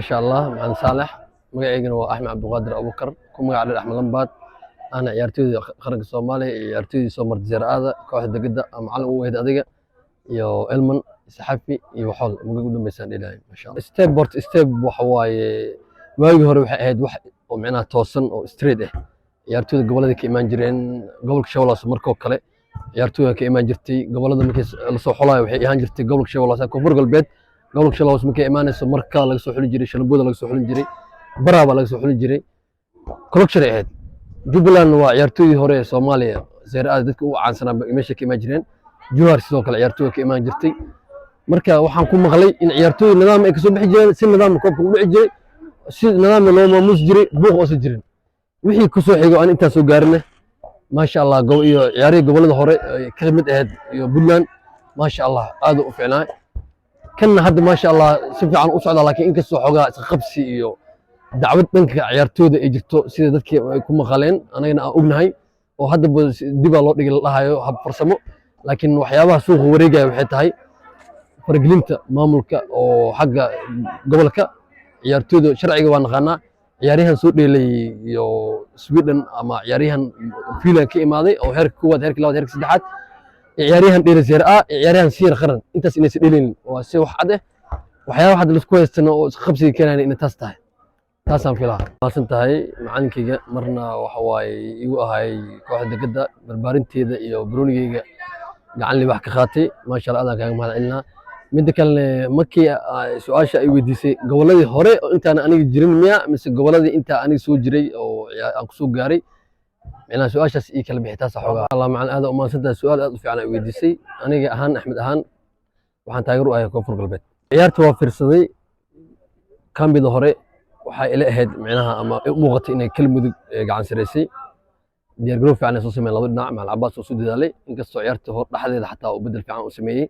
Maasha Allah, macalin Saalex. Magacaygana waa Axmed Cabdiqaadir Abuukar, ku magac dheer Axmed Lambaad, ana ciyaartooyda qaranka Soomaaliya iyo ciyaartooydii soo martay Serie A-da, kooxda degedda macalin u ahayd adiga iyo Elman Saxafi iyo Waxool muga ugu dambeysaan dheelahay, maasha Allah. Step by step waxa waaye, waagii hore waxay ahayd wax oo micnaha toosan oo straight ah. Ciyaartooyda gobollada ka imaan jireen, gobolka Shabeellaha markoo kale ciyaartooyda ka imaan jirtay gobollada. Markii lasoo xulayo waxay ahaan jirtay gobolka Shabeellaha, Koonfur Galbeed. Gobolka Shabeellaha markay imaanayso, marka laga soo xulin jiray Shalamboda, laga soo xulin jiray Baraaba, laga soo xulin jiray collection ay ahayd. Jubbaland waa ciyaartooydii hore ee Soomaaliya, Serie A dadka ugu caansanaa meesha ka imaan jireen. Jowhar sidoo kale ciyaartooyda ka imaan jirtay. Marka waxaan ku maqlay in ciyaartooy nidaam ay kasoo bixi jireen, si nidaam koobka u dhici jiray, si nidaamna loo maamuusi jiray, buuq oosan jirin. Wixii kusoo xigo aan intaas soo gaarina, maasha Allah, iyo ciyaarihii gobollada hore ay ka mid ahayd iyo Puntland, maasha Allah, aad u fiicnaa. Kanna hadda, maasha Allah, si fiican u socdaa, laakiin inkastoo xoogaa isqabsi iyo dacwad dhanka ciyaartooyda ay jirto, sida dadkii ay ku maqaleen, anagana aan ognahay, oo hadda dibaa loo dhigi la dhahayo hab farsamo. Laakiin waxyaabaha suuqa wareegaya waxay tahay faragelinta maamulka oo xagga gobolka. Ciyaartooyda sharciga waa naqaanaa. Ciyaaryahan soo dheelay iyo Sweden ama ciyaaryahan Finland ka imaaday oo heerka koowaad, heerka labaad, heerka saddexaad, ciyaaryahan dheelay Serie A, ciyaaryahan senior qaran, intaas inaysan dheelin waa si wax cad eh. Waxyaabaha hadda laisku haystana oo isqabsiga keenayna inay taas tahay, taasaan filaa. Maasan tahay macalinkayga, marna waxa waaye igu ahay kooxda degedda barbaarinteeda iyo baroonigeyga gacan libax ka qaatay. Maasha Allah, adaan kaaga mahad celinaa. Midda kalena, markii su-aasha ay weydiisay, gobolladii hore oo intaan aniga jirin miya mise gobolladii intaa aniga soo jiray oo aan kusoo gaaray? Micnaha su-aashaas ii kala bixi taasa xoogaa. Allah, macalin, aad u mahadsantahay. Su-aal aad u fiican ay weydiisay. Aniga ahaan, Axmed ahaan, waxaan taageer u ahay Koonfur Galbeed. Ciyaarta waa fiirsaday. Kambida hore waxay ila ahayd micnaha ama u muuqatay inay Galmudug gacan saraysay. Diyaargarow fiican ay soo sameeyeen labada dhinac. Macalin Cabaas oo soo dadaalay, inkastoo ciyaarta hor dhexdeeda xataa uu bedel fiican u sameeyey,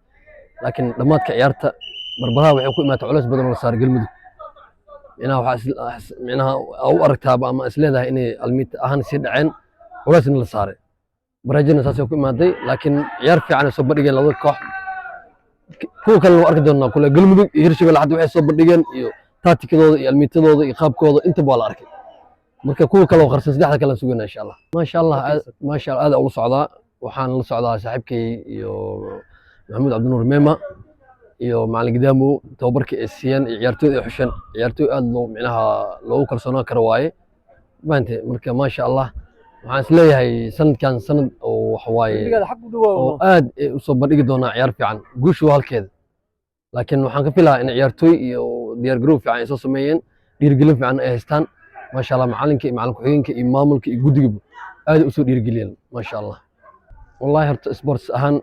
laakiin dhammaadka ciyaarta barbaraha waxay ku imaatay culays badan oo la saaray Galmudug. Micnaha waxaa micnaha u aragtaaba ama is leedahay inay almiita ahaan sii dhaceen, culaysna la saaray, baraajina saasay ku imaaday. Laakiin ciyaar fiican ay soo bandhigeen labada koox. Kuwa kalena waa arki doonaa kule. Galmudug iyo Hirshabelle hadda waxay soo bandhigeen iyo taatikadooda iyo almiitadooda iyo qaabkooda intaba waa la arkay. Marka kuwa kale oo qarsan, saddexda kale aan sugayna, insha Allah. Maasha Allah, maasha Allah, aad ula socdaa. Waxaan la socdaa saaxiibkay iyo Maxamuud Cabdinuur Mema iyo macalin Gidaamo, tababarkii ay siiyeen iyo ciyaartooyda ay xusheen. Ciyaartooy aad loo micnaha loogu kalsoonaan karo waaye, fahamtay? Marka maasha Allah, waxaan is leeyahay sanadkan sanad oo waxa waaye oo aad ay u soo bandhigi doonaa ciyaar fiican. Guushu waa halkeeda, laakiin waxaan ka filayaa in ciyaartooy iyo diyaargarow fiican ay soo sameeyeen, dhiirigelin fiican ay haystaan. Maasha Allah, macalinka iyo macalin ku-xigeenka iyo maamulka iyo guddigaba aad u soo dhiirigeliyeen, maasha Allah. Wallahi horta sports ahaan,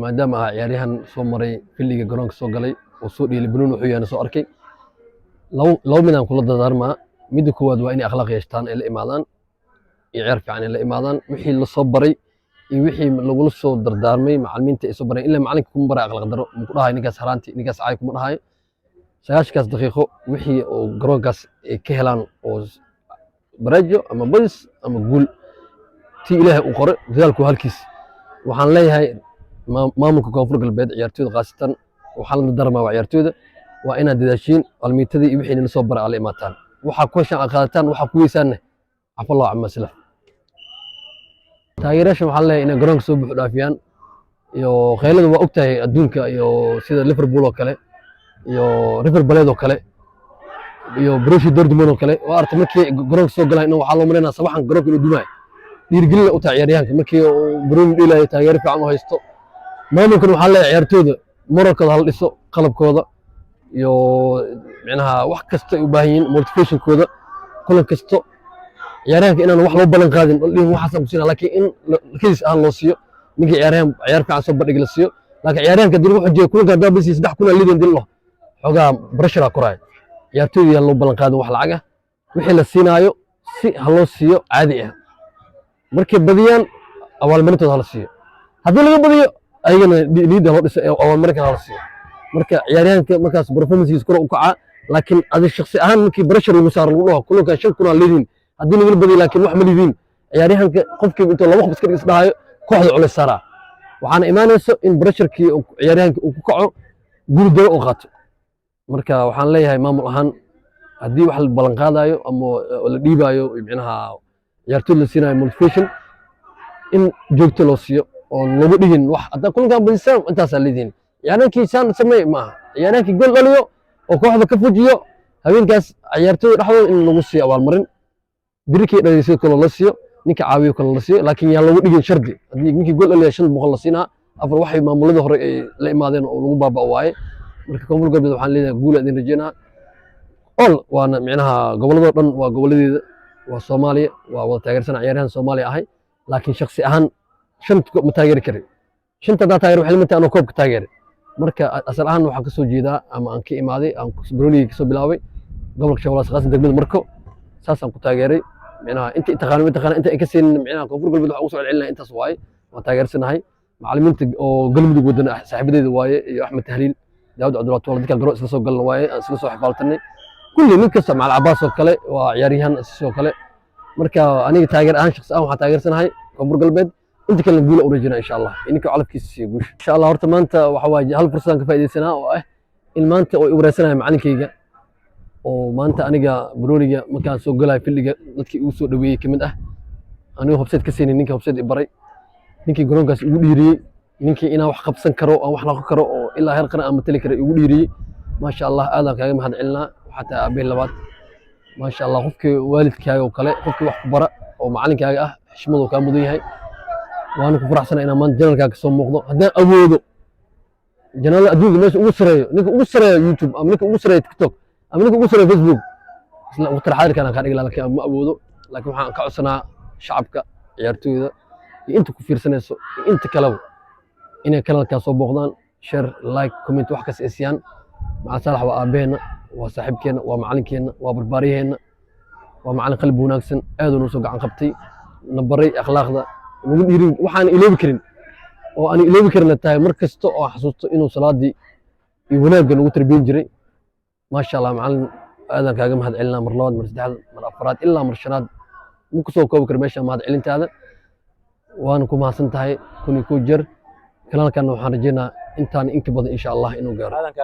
maadaama ahaa ciyaaryahan soo maray filliga, garoonka soo galay oo soo dhiilay banooni, wuxuu yahay soo arkay. Labo midaan kula dardaarmaa. Midda koowaad waa inay akhlaaq yeeshtaan, ay la imaadaan iyo ciyaar fiican ay la imaadaan wixii la soo baray iyo wixii lagula soo dardaarmay macalimiinta ay soo bareen. Ilaa macalinka kuma baray akhlaaq daro, ma ku dhahayo ninkaas haraanti, ninkaas caay kuma dhahayo. 90-kaas daqiiqo wixii oo garoonkaas ay ka helaan oo bareejo ama badis ama guul, tii Ilaahay uu qoray, dadaalku halkiis. Waxaan leeyahay maamulka Koonfur Galbeed, ciyaartooyda khaasatan waxaan la dardaarmaa, waa ciyaartooyda, waa inaad dadaashiin, almiitadii iyo wixii nila soo baray aad la imaataan. Waxaa ku heshaan aad qaadataan, waxaa ku weysaanne cafallahu camaa salaf. Taageerayaasha waxaan leeyahay inay garoonka soo buux dhaafiyaan iyo khaylada. Waa ogtahay adduunka iyo sida Liverpool oo kale iyo River Plate oo kale iyo Borussia Dortmund oo kale, waa aragtay markii garoonka soo galaan in waxaa loo malaynaya sabaxan garoonka inuu dumaayo. Dhiirigelin u tahay ciyaaryahanka markii uu garoon dhilayo, taageero fiican u haysto. Maamulkan waxaa leeyahay ciyaartooyda moralkooda hala dhiso, qalabkooda iyo micnaha wax kasta ay u baahan yihiin, motivationkooda kulan kasto. Ciyaaryahanka inaan wax loo ballan qaadin oo dhihin waxaasaan ku siinaa, laakiin in kadis ahaan loo siiyo ninkii ciyaaryahan ciyaar fiican soo bandhigi la siiyo. Laakiin ciyaaryahanka haddii lagu xujiyo kulanka haddaa bisi 3,000 lidin dilo, xoogaa pressure koraaya. Ciyaartooyda yaan loo ballan qaadin wax lacag ah. Wixii la siinaayo si ha loo siiyo caadi ah. Markay badiyaan abaalmarintooda hala siiyo, haddii laga badiyo ayagana niyadda loo dhiso, abaalmarin kale hala siiyo. Marka ciyaaryahanka markaas performancegiisa kor u kacaa. Laakiin adi shakhsi ahaan markii pressure lagu saaro, lagu dhaho kulankan 5,000 aa leediin, haddii nagala badiyo laakiin wax ma lidiin, ciyaaryahanka qofkiiba intuu laba qof iska dhig isdhahayo kooxda culays saaraa, waxaana imaanayso in pressurekii ciyaaryahanka uu ku kaco, guul daro uu qaato. Marka waxaan leeyahay maamul ahaan Haddii wax la ballan qaadayo ama la dhiibaayo, micnaha ciyaartoyda la siinayo motivation, in joogto loo siiyo oon lagu dhigin wax haddaa kulankan badisaan intaasaa leedihin, ciyaaraankii saan sameey maaha. Ciyaaraankii gol dhaliyo oo kooxda ka fujiyo habeenkaas, ciyaartooyda dhexdooda in lagu siiyo abaalmarin. Birikii dhaliyo sidoo kale la siiyo, ninka caawiyo kale la siiyo, laakiin yaan lagu dhigin shardi haddii ninkii gol dhaliya 500 la siinaa, afar. Waxay maamuladii hore ay la imaadeen oo lagu baaba'o waaye. Marka Koonfur Galbeed waxaan leeyahay guula idin rajeynaa all, waana micnaha gobolladoo dhan waa goboladeeda, waa Soomaaliya, waa wada taageersana ciyaaryahan Soomaaliya ahay. Laakiin shaksi ahaan shanta ma taageeri karin. Shanta haddaa taageer waxay lamid tahay anoo koobka taageeray. Marka asal ahaan waxaan kasoo jeedaa ama aan ka imaaday, aan banoonigii kasoo bilaabay gobolka Shabeellaha, khaasan degmada Marko. Saasaan ku taageeray. Micnaha inta taqaano ma taqaana, inta ay ka siin micnaha Koonfur Galbeed waxaan ugu soo celcelinaya intaas waaye. Waan taageersanahay macallimiinta oo Galmudug wadana, saaxiibadeeda waaye, iyo Axmed Tahliil, Daawud Cabdullahi Tuwal, dadkaan garoon isla soo galna waaye, aan isla soo xifaaltanay kulli. Nin kasta, Macal Cabaas oo kale, waa ciyaaryahan sidoo kale. Marka aniga taageer ahaan, shakhsi ahaan, waxaan taageersanahay Koonfur Galbeed. Inta kalena guula u rajinaa insha Allah, ninka calafkiisa siiyo guusha insha Allah. Horta maanta waxa waaye hal fursadaan ka faa'iidaysanaa oo ah in maanta oo i wareysanayo macalinkayga, oo maanta aniga banooniga markaan soo galayo field-iga dadkii igu soo dhaweeyey kamid ah, anigoo hobseed ka siinin, ninkii hobseed i baray, ninkii garoonkaas igu dhiiriyey, ninkii inaan wax qabsan karo, aan wax noqon karo oo ilaa heer qaran aan matali karo igu dhiiriyey. Maasha Allah, aadaan kaaga mahad celinaa. Waxaa tahay aabbahay labaad, maasha Allah. Qofkii waalidkaaga oo kale, qofkii wax ku bara oo macalinkaaga ah, xishmaduu kaa mudan yahay. Waana ku faraxsanahay inaan maanta channel-kaaga kasoo muuqdo. Haddaan awoodo channel-ada adduunka meesha ugu sareeyo, ninka ugu sareeyo YouTube ama ninka ugu sareeyo TikTok ama ninka ugu sareeyo Facebook, isla waqti xaadirkan aan kaa dhigi lahaa, laakiin ma awoodo. Laakiin waxaan ka codsanaa shacabka, ciyaartooyda iyo inta ku fiirsanayso iyo inta kaleba inay kanalkaa soo booqdaan, share, like, comment, wax kasta ay siiyaan. Macalin Saalax waa aabbaheenna, waa saaxiibkeenna, waa macalinkeenna, waa barbaariyaheenna, waa macalin qalbi wanaagsan, aad uu noo soo gacan qabtay, na baray akhlaaqda, nagu dhiirin. Waxaan iloobi karin oo aan iloobi karin tahay mar kasta oo aan xasuusto inuu salaadii iyo wanaagga nagu tarbiyin jiray. Maasha Allah, macalin, aadaan kaaga mahad celinaa mar labaad, mar saddexaad, mar afraad, ilaa mar shanaad. Ma kusoo koobi karo meesha mahad celintaada. Waana ku mahadsan tahay 1001 jeer. Kanaalkanna waxaan rajeynaa intaan inka badan insha Allah inuu gaaro.